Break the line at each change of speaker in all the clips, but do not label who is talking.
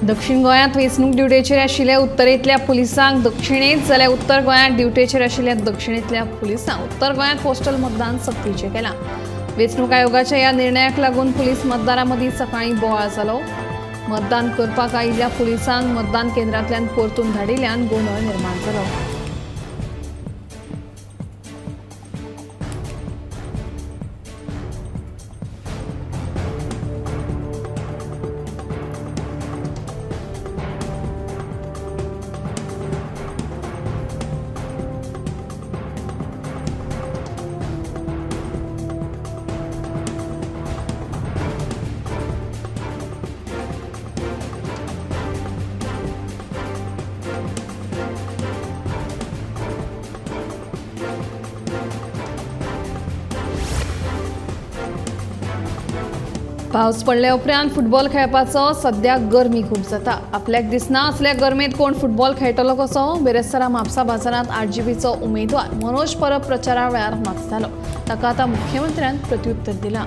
दक्षिण गोंयांत वेंचणूक ड्युटेचेर आशिल्ल्या उत्तरेंतल्या पुलिसांक दक्षिणेंत जाल्यार उत्तर गोंयांत ड्युटेचेर आशिल्ल्या दक्षिणेंतल्या पुलिसांक उत्तर गोंयांत पोस्टल मतदान सक्तीचें केलां. वेंचणूक आयोगाच्या ह्या निर्णयाक लागून पुलीस मतदारां मदीं सकाळीं बोवाळ जालो. मतदान करपाक आयिल्ल्या पुलिसांक मतदान केंद्रांतल्यान परतून धाडिल्ल्यान गोंदळ निर्माण जालो. पावस पडल्या उपरांत फुटबॉल खेळपाचो सद्या गरमी खूब जाता. आपल्याक दिसना असल्या गरमेंत कोण फुटबॉल खेळटलो कसो? बिरेस्तारा म्हापसा बाजारांत आरजीपीचो उमेदवार मनोज परब प्रचारा वेळार मागतालो. ताका आतां मुख्यमंत्र्यान प्रत्युत्तर दिलां.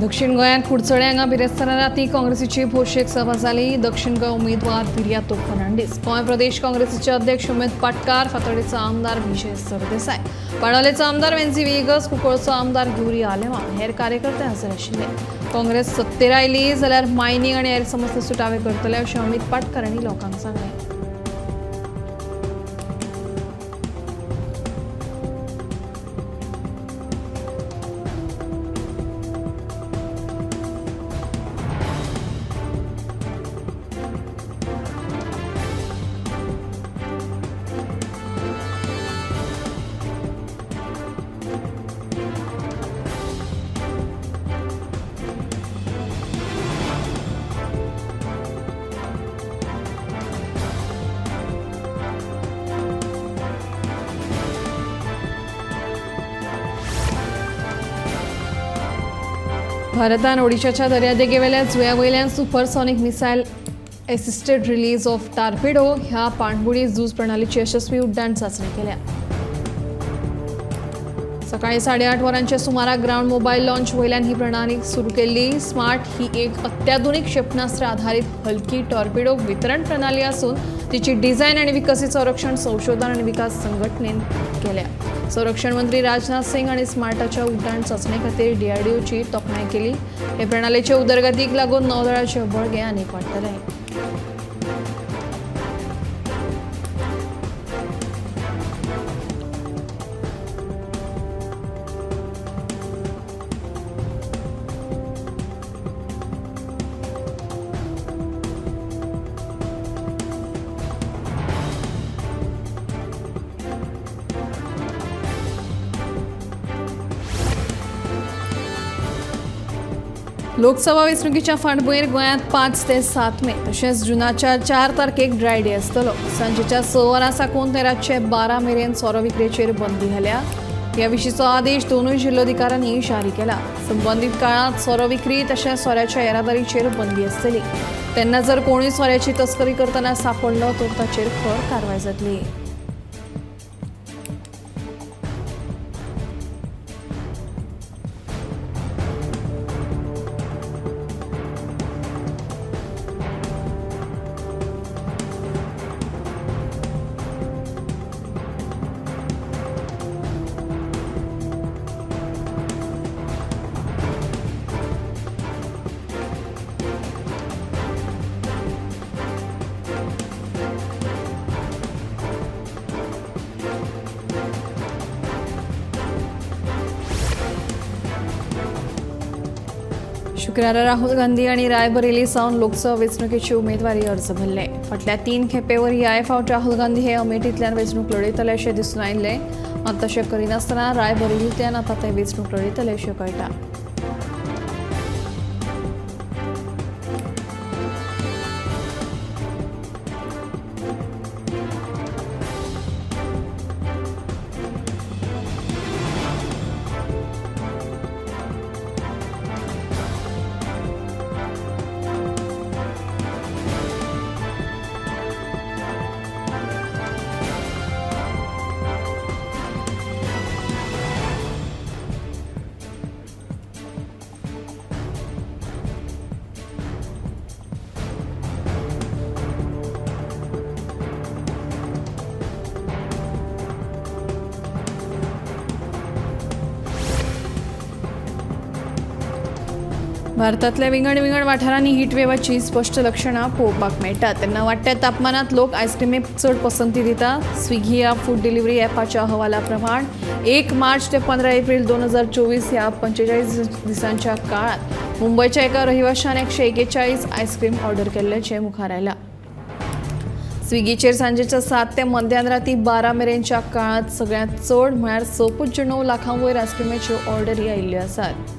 दक्षिण गोंयांत कुडचडें हांगा बिरेस्तारा राती काँग्रेसीची भौशीक सभा जाली. दक्षिण गोंय उमेदवार विरियातो फर्नांडीस, गोंय प्रदेश काँग्रेसीचे अध्यक्ष उमेद पाटकार, फातोडेचो आमदार विजय सरदेसाय, बाणावलेचो आमदार वेन्झी व्हिएगस, कुंकळचो आमदार युरी आलेमांव हेर कार्यकर्ते हजर आशिल्ले. काँग्रेस सत्तेर आयली जाल्यार मायनींग आनी हेर समस्या सुटावे करतले अशें अमीत पाटकार हांणी लोकांक सांगलें. भारतान ओडिशाच्या दर्यादेगेवेल्या जुंव्या वयल्यान supersonic missile assisted release of torpedo ह्या पाणबुडी झूज प्रणालीची यशस्वी उड्डाण चाचणी केल्या. सकाळी 8:30 वरांच्या सुमाराक ग्रावंड मोबाईल लॉन्च वयल्यान ही प्रणाली सुरू केल्ली. स्मार्ट ही एक अत्याधुनिक क्षेपणास्त्र आधारित हलकी टॉर्पेडो वितरण प्रणाली असून तिची डिझाईन आणि विकसित संरक्षण संशोधन आणि विकास संघटनेन केल्या. संरक्षण मंत्री राजनाथ सिंग आणि स्मार्टाच्या उड्डाण चाचणे खातीर डीआरडीओची तोखणाय केली. हे प्रणालीचे उदरगतीक लागून नौदळाचे बळगें आनीक वाडटलें. लोकसभा वेंचणुकीच्या फाटभुंयेर गोंयांत 5 ते 7 मे तशेंच जुनाच्या 4 तारखेक ड्राय डे आसतलो. सांजेच्या 6 वरां साकून ते रातचे 12 मेरेन सोरो विक्रेचेर बंदी घाल्या. ह्या विशींचो आदेश दोनूय जिल्लोधिकाऱ्यांनी जारी केला. संबंदीत काळांत सोरो विक्री तशेंच सोऱ्याच्या येरादारीचेर बंदी आसतली. तेन्ना जर कोणूय सोऱ्याची तस्करी करतना सांपडलो तर ताचेर खर कारवाय जातली. शुक्रारा राहुल गांधी आनी रायबरेली सावन लोकसभा वेंचणुकेची उमेदवारी अर्ज भरले. फाटल्या 3 खेपेवर ह्याय फावट राहुल गांधी हे अमेठींतल्यान वेंचणूक लढयतले अशें दिसून आयिल्लें. मात तशें करिनासतना रायबरेलींतल्यान आतां ते वेंचणूक लढयतले अशें कळटा. भारतांतल्या विंगड विंगड वाठारांनी हीटवेवाची स्पश्ट लक्षणां पळोवपाक मेळटात. तेन्ना वाडट्या तापमानांत लोक आयस्क्रीमेक चड पसंती दितात. स्विगी ह्या फूड डिलिव्हरी ॲपाच्या अहवाला प्रमाण 1 मार्च ते 15 एप्रिल 2024 ह्या 45 दिसांच्या काळात मुंबयच्या एका रहिवाशान 141 आयस्क्रीम ऑर्डर केल्ल्याचें मुखार आयलां. स्विगीचेर सांजेच्या 7 ते मध्यान राती 12 मेरेनच्या काळांत सगळ्यांत चड म्हळ्यार 6.9 लाखां वयर आयस्क्रीमेच्यो ऑर्डरी आयिल्ल्यो आसात.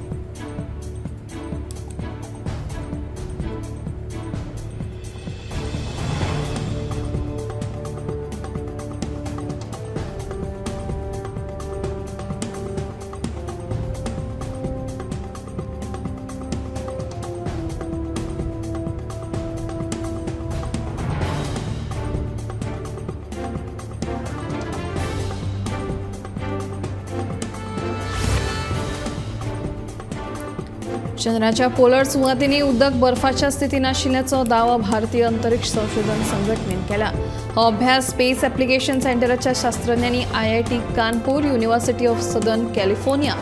चंद्राच्या पोलर सुवातींनी उदक बर्फाच्या स्थितीन आशिल्ल्याचो दावो भारतीय अंतरिक्ष संशोधन संघटनेन केला. हो अभ्यास स्पेस ॲप्लिकेशन सेंटराच्या शास्त्रज्ञांनी IIT Kanpur, University of Southern California,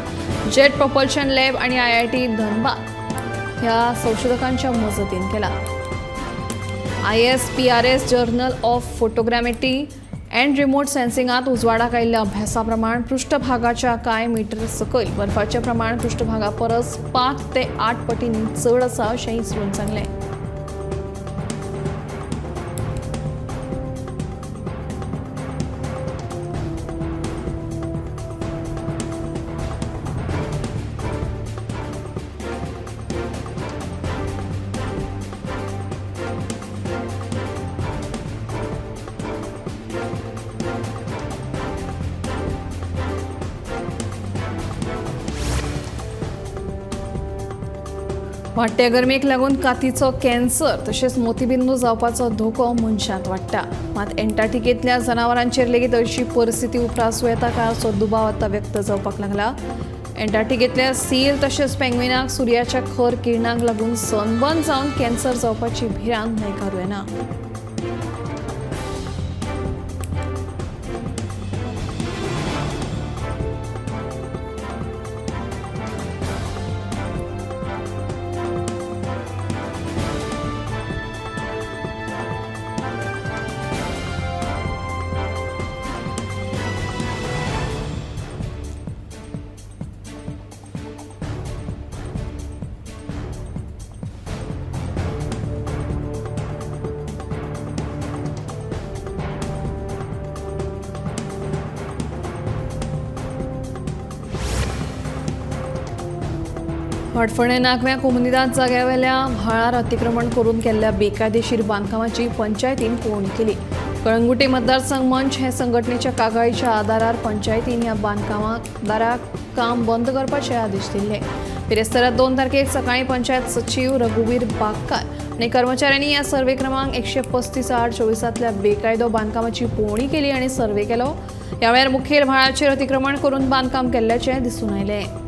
Jet Propulsion Lab आणि IIT Dhanbad ह्या संशोधकांच्या मजतीन केला. ISPRS journal of photogrammetry and remote सेन्सिंगात उजवाडाक आयिल्ल्या अभ्यासाप्रमाण पृष्ठभागाच्या कांय मीटर सकयल बर्फाचें प्रमाण पृष्ठभागा परस 5 ते 8 पटींनी चड आसा अशें इस्रोन सांगलें. वाडट्या गरमेक लागून कातीचो कॅन्सर तशेंच मोतीबिंदू जावपाचो धोको मनशांत वाडटा. मात एंटार्क्टिकेंतल्या जनावरांचेर लेगीत अशी परिस्थिती उप्रासूं येता काय असो दुबाव आतां व्यक्त जावपाक लागला. एंटार्क्टिकेंतल्या सील तशेंच पेंग्विनाक सुर्याच्या खर किरणांक लागून सनबर्न जावन कॅन्सर जावपाची भिरांत न्हयकारूं येना. हडफणें नागव्या कोमुनिदाद जाग्यावेल्या व्हाळार अतिक्रमण करून केल्ल्या बेकायदेशीर बांदकामाची पंचायतीन पळोवणी केली. कळंगुटे मतदारसंघ मंच हे संघटनेच्या कागाळीच्या आदारार पंचायतीन ह्या बांदकामदाराक काम बंद करपाचे आदेश दिल्ले. बिरेस्तारा 2 तारखेक सकाळीं पंचायत सचीव रघुवीर बागकार आनी कर्मचाऱ्यांनी ह्या सर्वे क्रमांक 135/824 बेकायदो बांदकामाची पळोवणी केली आनी सर्वे केलो. ह्या वेळार मुखेल व्हाळाचेर अतिक्रमण करून बांदकाम केल्ल्याचें दिसून आयलें.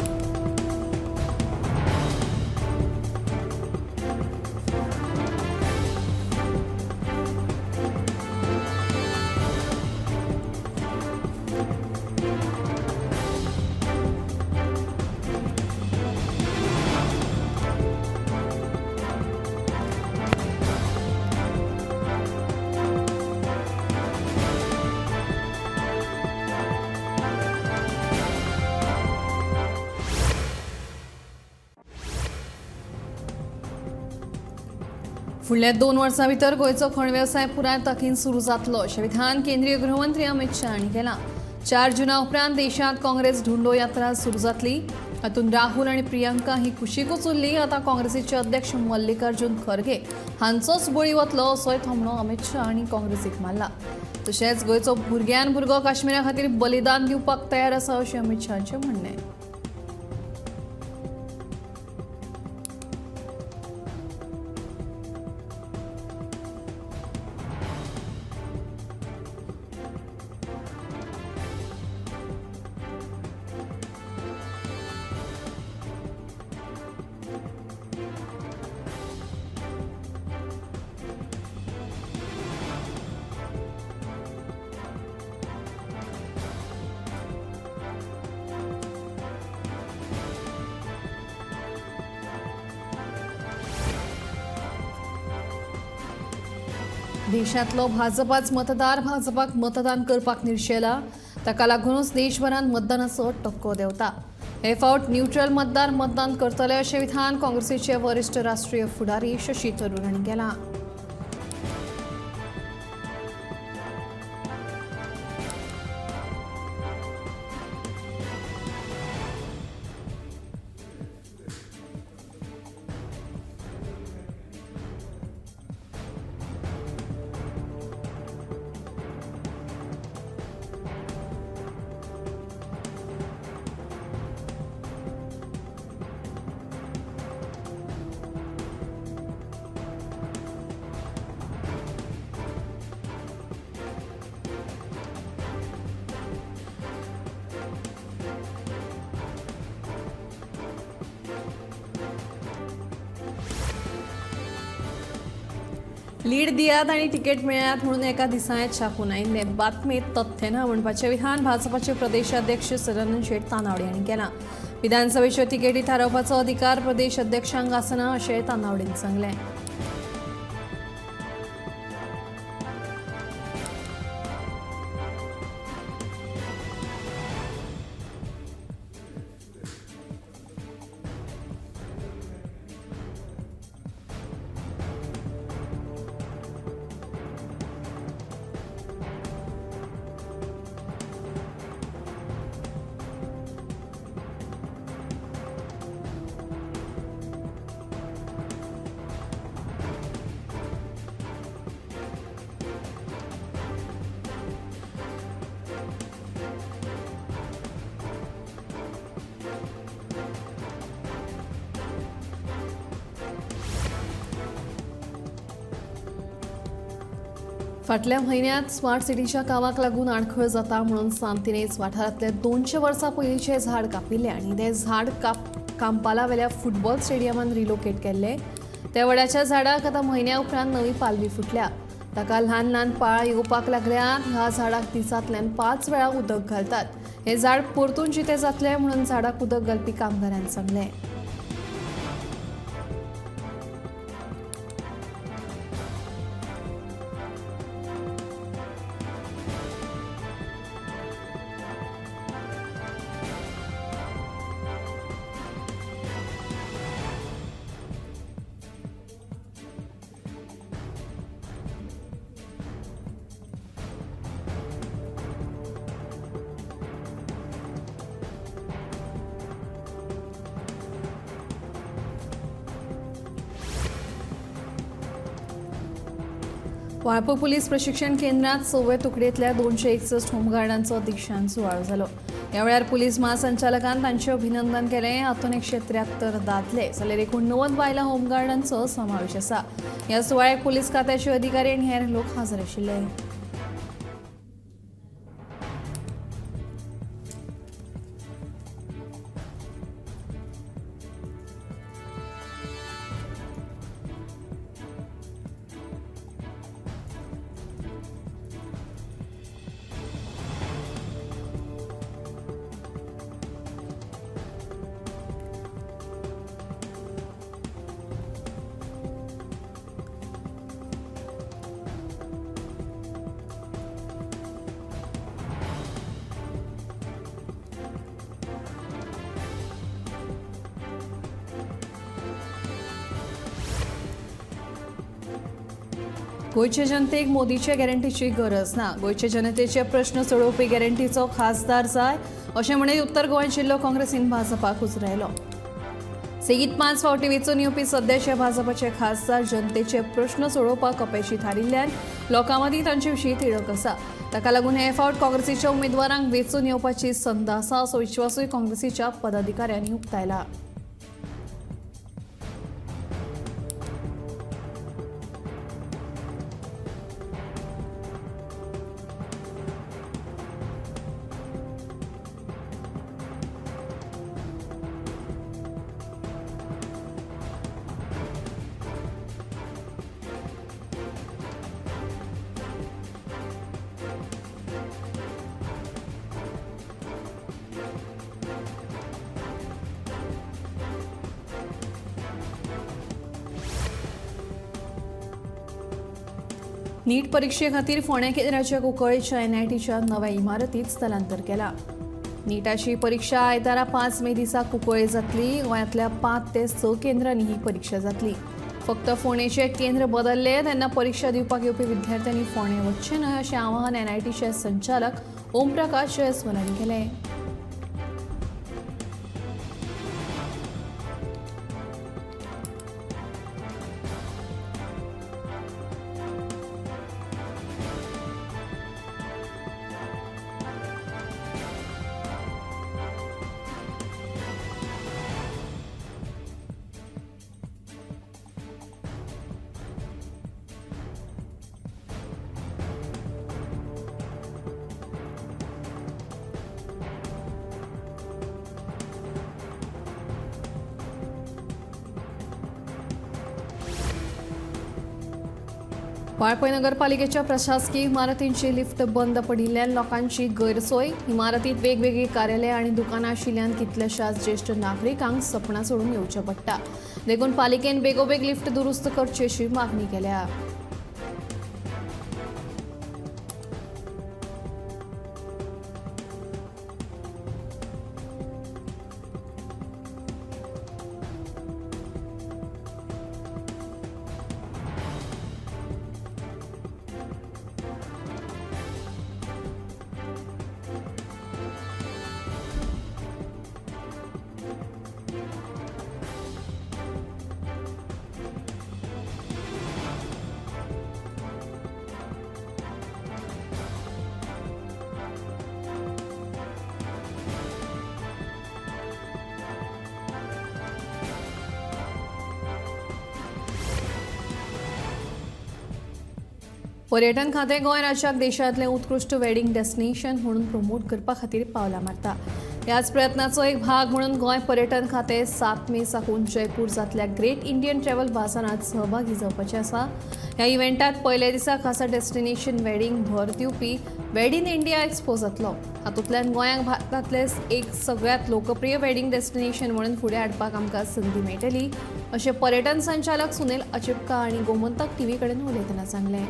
फुडल्या 2 वर्सां भितर गोंयचो खण वेवसाय पुराय ताकीन सुरू जातलो अशें विधान केंद्रीय गृहमंत्री अमित शाह हांणी केलां. 4 जुना उपरांत देशांत काँग्रेस ढुंडो यात्रा सुरू जातली. हातूंत राहुल आनी प्रियंका ही कुशीकूच उरली. आतां काँग्रेसीचे अध्यक्ष मल्लिकार्जुन खरगे हांचोच बळी वतलो असोय थोमणो अमित शाह हांणी काँग्रेसीक मारला. तशेंच गोंयचो भुरग्यान भुरगो काश्मीरा खातीर बलिदान दिवपाक तयार आसा अशें अमित शहाचें म्हणणें. देशांतलो भाजपाच मतदार भाजपाक मतदान करपाक निर्शेला. ताका लागूनच देशभरांत मतदानाचो टक्को देंवता. हे फावट न्यूट्रल मतदार मतदान करतले अशें विधान काँग्रेसीचे वरिश्ठ राष्ट्रीय फुडारी शशी थरूर हांणी केलां. लीड दियात आनी तिकेट मेळ्यात म्हणून एका दिसाळ्यांत छापून आयिल्ले बातमेंत तथ्य ना म्हणपाचें विधान भाजपाचे प्रदेशाध्यक्ष सदानंद शेट तानावडे हांणी केलां. विधानसभेच्यो तिकेटी थारावपाचो अधिकार प्रदेश अध्यक्षांक आसना अशें तानावडेन सांगलें. फाटल्या म्हयन्यांत स्मार्ट सिटीच्या कामाक लागून आडखळ जाता म्हणून सांतिनेज वाठारांतले 200 वर्सां पयलींचें झाड कापिल्लें आनी तें झाड कांपालावेल्या फुटबॉल स्टेडियमान रिलोकेट केल्लें. त्या वड्याच्या झाडाक आतां म्हयन्या उपरांत नवी पालवी फुटल्या. ताका ल्हान ल्हान पाळां येवपाक लागल्यात. ह्या झाडाक दिसांतल्यान 5 वेळा उदक घालतात. हें झाड परतून जितें जातलें म्हणून झाडाक उदक घालपी कामगारान सांगलें. वाळपो पुलीस प्रशिक्षण केंद्रात 6व्या तुकडेंतल्या 261 होमगार्डांचो दीक्षांत सुवाळो जालो. ह्या वेळार पुलीस महासंचालकान तांचें अभिनंदन केलें. हातूंत 173 दादले जाल्यार 89 बायलां होमगार्डांचो समावेश आसा. ह्या सुवाळ्याक पुलीस खात्याचे अधिकारी आनी हेर लोक हजर आशिल्ले. गोंयचे जनतेक मोदीचे गॅरंटीची गरज ना. गोंयचे जनतेचे प्रश्न सोडोवपी गॅरंटीचो खासदार जाय अशें म्हणीत उत्तर गोंय जिल्लो काँग्रेसीन भाजपाक उजरायलो. सेगीत 5 फावटी वेंचून येवपी सद्याचे भाजपाचे खासदार जनतेचे प्रश्न सोडोवपाक अपेशी थारिल्ल्यान लोकां मदीं तांचे विशीं तिडक आसा. ताका लागून हे फावट काँग्रेसीच्या उमेदवारांक वेंचून येवपाची संद आसा असो विश्वासूय काँग्रेसीच्या पदाधिकाऱ्यांनी उक्तायला. नीट परिक्षे खातीर फोंडें केंद्राच्या कुंकळेच्या एनआयटीच्या नव्या इमारतीत स्थलांतर केलां. नीटाची परिक्षा आयतारा 5 मे दिसा कुंकळे जातली. गोंयांतल्या 5 ते 6 केंद्रांनी ही परिक्षा जातली. फक्त फोंडेचें केंद्र बदल्लें तेन्ना परिक्षा दिवपाक येवपी विद्यार्थ्यांनी फोंडें वचचें न्हय अशें आवाहन एनआयटीचे संचालक ओमप्रकाश जयस्वाल हांणी केलें. वाळपय नगरपालिकेच्या प्रशासकीय इमारतींची लिफ्ट बंद पडिल्ल्यान लोकांची गैरसोय. इमारतींत वेगवेगळी कार्यालयां आनी दुकानां आशिल्ल्यान कितल्याशाच ज्येश्ठ नागरिकांक सपनां सोडून येवचें पडटा. देखून पालिकेन बेगोबेग लिफ्ट दुरुस्त करची अशी मागणी केल्या. पर्यटन खातें गोंय राज्याक देशांतलें उत्कृश्ट वेडिंग डेस्टिनेशन म्हणून प्रमोट करपा खातीर पावलां मारता. ह्याच प्रयत्नाचो एक भाग म्हणून गोंय पर्यटन खातें 7 मे साकून जयपूर जातल्या ग्रेट इंडियन ट्रॅव्हल बाजारांत सहभागी जावपाचें आसा. ह्या इव्हेंटात पयल्या दिसा खासा डेस्टिनेशन वेडिंग भर दिवपी वेड इन इंडिया एक्सपो जातलो. हातूंतल्यान गोंयाक भारतांतलें एक सगळ्यांत लोकप्रिय वेडिंग डेस्टिनेशन म्हणून फुडें हाडपाक आमकां संदी मेळटली अशें पर्यटन संचालक सुनील अचिपका आनी गोमंतक टीव्ही कडेन उलयतना सांगलें.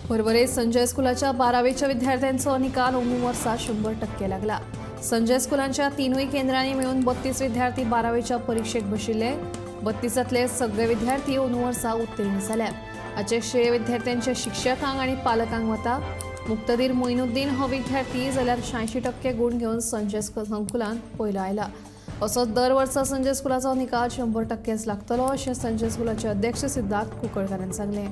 पर्वरे संजय स्कुलाच्या 12वीच्या विद्यार्थ्यांचो निकाल अंदू वर्सा 100% लागला. संजय स्कुलांच्या 3 केंद्रांनी मेळून 32 विद्यार्थी 12वीच्या परीक्षेक बशिल्ले. 32तले सगळे विद्यार्थी अंदू वर्सा उत्तीर्ण जाल्यात. हाचे श्रेय विद्यार्थ्यांच्या शिक्षकांक आनी पालकांक वता. मुक्तदीर मोइनुद्दीन हो विद्यार्थी जाल्यार 86% गूण घेवन संजय संकुलान पयलो आयला. असोच दर वर्सा संजय स्कुलाचो निकाल 100% लागतलो अशें संजय स्कुलाचे अध्यक्ष सिद्धार्थ कुंकळकारान सांगलें.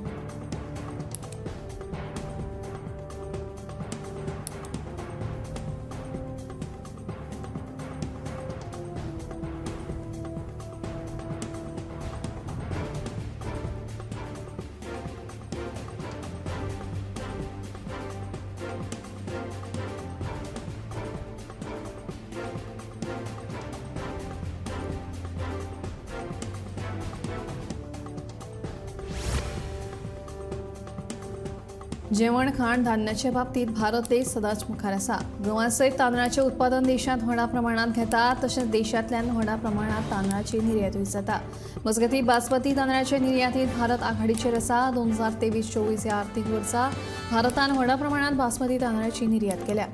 जेवण खाण धान्याचे बाबतीत भारत देश सदांच मुखार आसा. गंवा सयत तांदळाचें उत्पादन देशांत व्हडा प्रमाणांत घेता, तशेंच देशांतल्यान व्हडा प्रमाणांत तांदळाची निर्यातूय जाता. मजगतीं बासमती तांदळाचे निर्यातींत भारत आघाडीचेर आसा. 2023-24 ह्या आर्थिक वर्सा भारतान व्हडा प्रमाणांत बासमती तांदळाची निर्यात केल्या.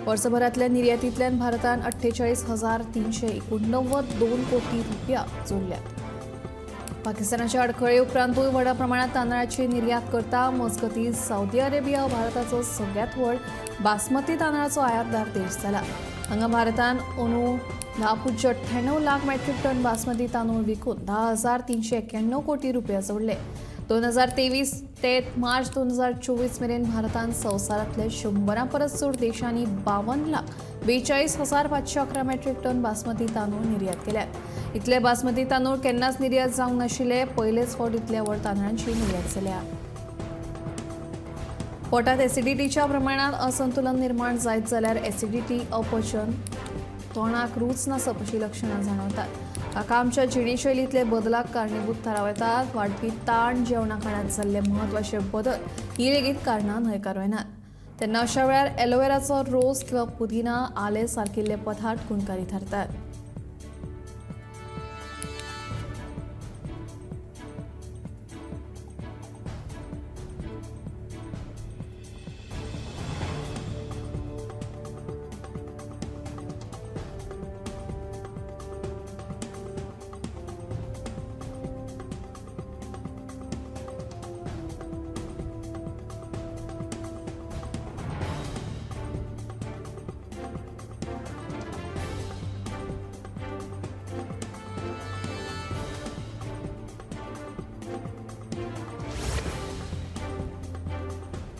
वर्सभरांतल्या निर्यातींतल्यान भारतान 48,389.2 कोटी रुपया जोडल्यात. पाकिस्तानाच्या अडखळे उपरांतूय व्हडा प्रमाणात तांदळाची निर्यात करता. मजगतीं सावदी अरेबिया हो भारताचो सगळ्यांत व्हड बासमती तांदळाचो आयातदार देश जाला. हांगा भारतान अंदू 10.98 लाख मेट्रीक टन बासमती तांदूळ विकून 10,391 कोटी रुपया जोडले. 2023 ते मार्च 2024 मेरेन भारतान संवसारांतले 100 परस चड देशांनी 52,42,511 मेट्रीक टन बासमती तांदूळ निर्यात केल्यात. इतले बासमती तांदूळ केन्नाच निर्यात जावंक नाशिल्ले. पयलेच फावट इतल्या व्हड तांदळांची निर्यात जाल्या. पोटात एसिडिटीच्या प्रमाणात असंतुलन निर्माण जायत जाल्यार एसिडिटी, अपचन, तोंडाक रूच नासप अशी लक्षणां जाणवतात. हाका आमच्या जिणेशैलींतले बदलाक कारणीभूत थारावं येतात. वाडपी ताण, जेवणा खाणांत जाल्ले म्हत्वाचे बदल ही लेगीत कारणां न्हयकारूं येनात. तेन्ना अशा वेळार एलोवेराचो रोस किंवा पुदिना, आले सारकिल्ले पदार्थ गुणकारी थारतात.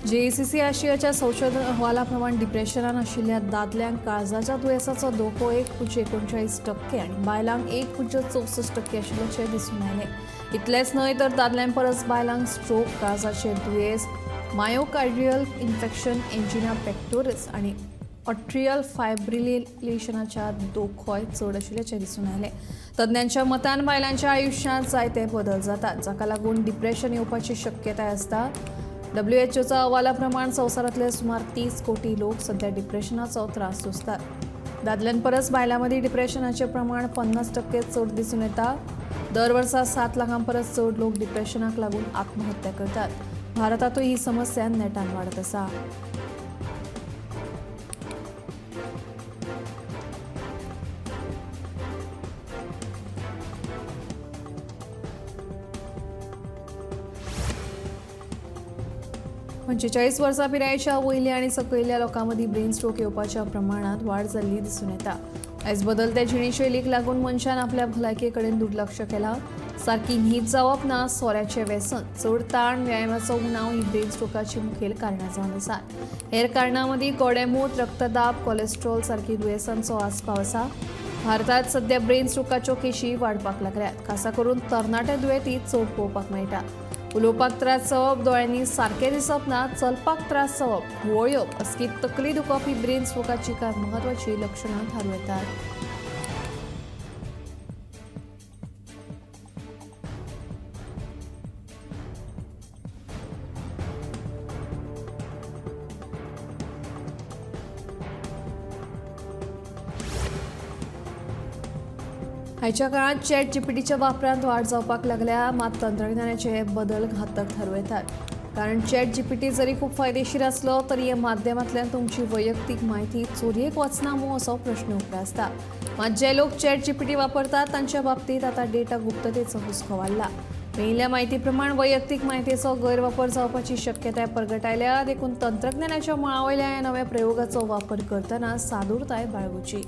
जेईसीसी आशियाच्या संशोधन अहवालाप्रमाण डिप्रेशनान आशिल्ल्या दादल्यांक काळजाच्या दुयेंसाचो धोको 1.39% आनी बायलांक 1.64% आशिल्ल्याचें दिसून आयलें. इतलेंच न्हय तर दादल्यां परस बायलांक स्ट्रोक, काळजाचें दुयेंस, मायोकार्डियल इन्फेक्शन, एन्जिना पेक्टोरिस आनी अट्रियल फायब्रिलेशनाच्या धोकोय चड आशिल्ल्याचें दिसून आयलें. तज्ञांच्या मतान बायलांच्या आयुश्यांत जायते बदल जातात, जाका लागून डिप्रेशन येवपाची शक्यताय आसता. डब्ल्यूएचओच्या अहवालाप्रमाण संवसारांतले सुमार 30 कोटी लोक सध्या डिप्रेशनाचो त्रास सोंसतात. दादल्यांपरस बायलां मदीं डिप्रेशनाचें प्रमाण 50% चड दिसून येता. दर वर्सा 7 लाखां परस चड लोक डिप्रेशनाक लागून आत्महत्या करतात. भारतांतूय ही समस्या नेटान वाडत आसा. 45 वर्सां पिरायेच्या वयल्या आनी सकयल्या लोकां मदीं ब्रेन स्ट्रोक येवपाच्या प्रमाणांत वाड जाल्ली दिसून येता. आयज बदलत्या जिणेशैलीक लागून मनशान आपल्या भलायके कडेन दुर्लक्ष केलां. सारकी न्हीद जावप ना, सोऱ्याचें व्यसन, चड ताण, व्यायामाचो उणाव ही ब्रेन स्ट्रोकाची मुखेल कारणां जावन आसात. हेर कारणां मदीं गोडेंमूत, रक्तदाब, कोलेस्ट्रॉल सारकी दुयेंसांचो आस्पाव आसा. भारतांत सध्या ब्रेन स्ट्रोकाच्यो केशी वाडपाक लागल्यात. खासा करून तरणाटे दुयेंती चड पळोवपाक मेळटा. उलोवपाक त्रास जावप, दोळ्यांनी सारकें दिसप ना, चलपाक त्रास जावप, घुंवळ येवप, अचकीत तकली दुखप ही ब्रेन स्ट्रोकाची कांय म्हत्वाचीं लक्षणां थारूं येतात. आयच्या काळांत चॅट जीपीटीच्या वापरांत वाड जावपाक लागल्या. मात तंत्रज्ञानाचे हे बदल घातक थारूं येतात. कारण चॅट जीपीटी जरी खूब फायदेशीर आसलो तरी ह्या माध्यमांतल्यान तुमची वैयक्तीक म्हायती चोरयेक वचना मूं असो प्रश्न उप्रासता. मात जे लोक चॅट जीपीटी वापरतात तांच्या बाबतींत आतां डेटा गुप्ततेचो हुस्को वाडला. मेळिल्ल्या म्हायती प्रमाण वैयक्तीक म्हायतीचो गैरवापर जावपाची शक्यताय परगटायल्या. देखून तंत्रज्ञानाच्या मळा वयल्या ह्या नव्या प्रयोगाचो वापर करतना सादूरताय बाळगुची.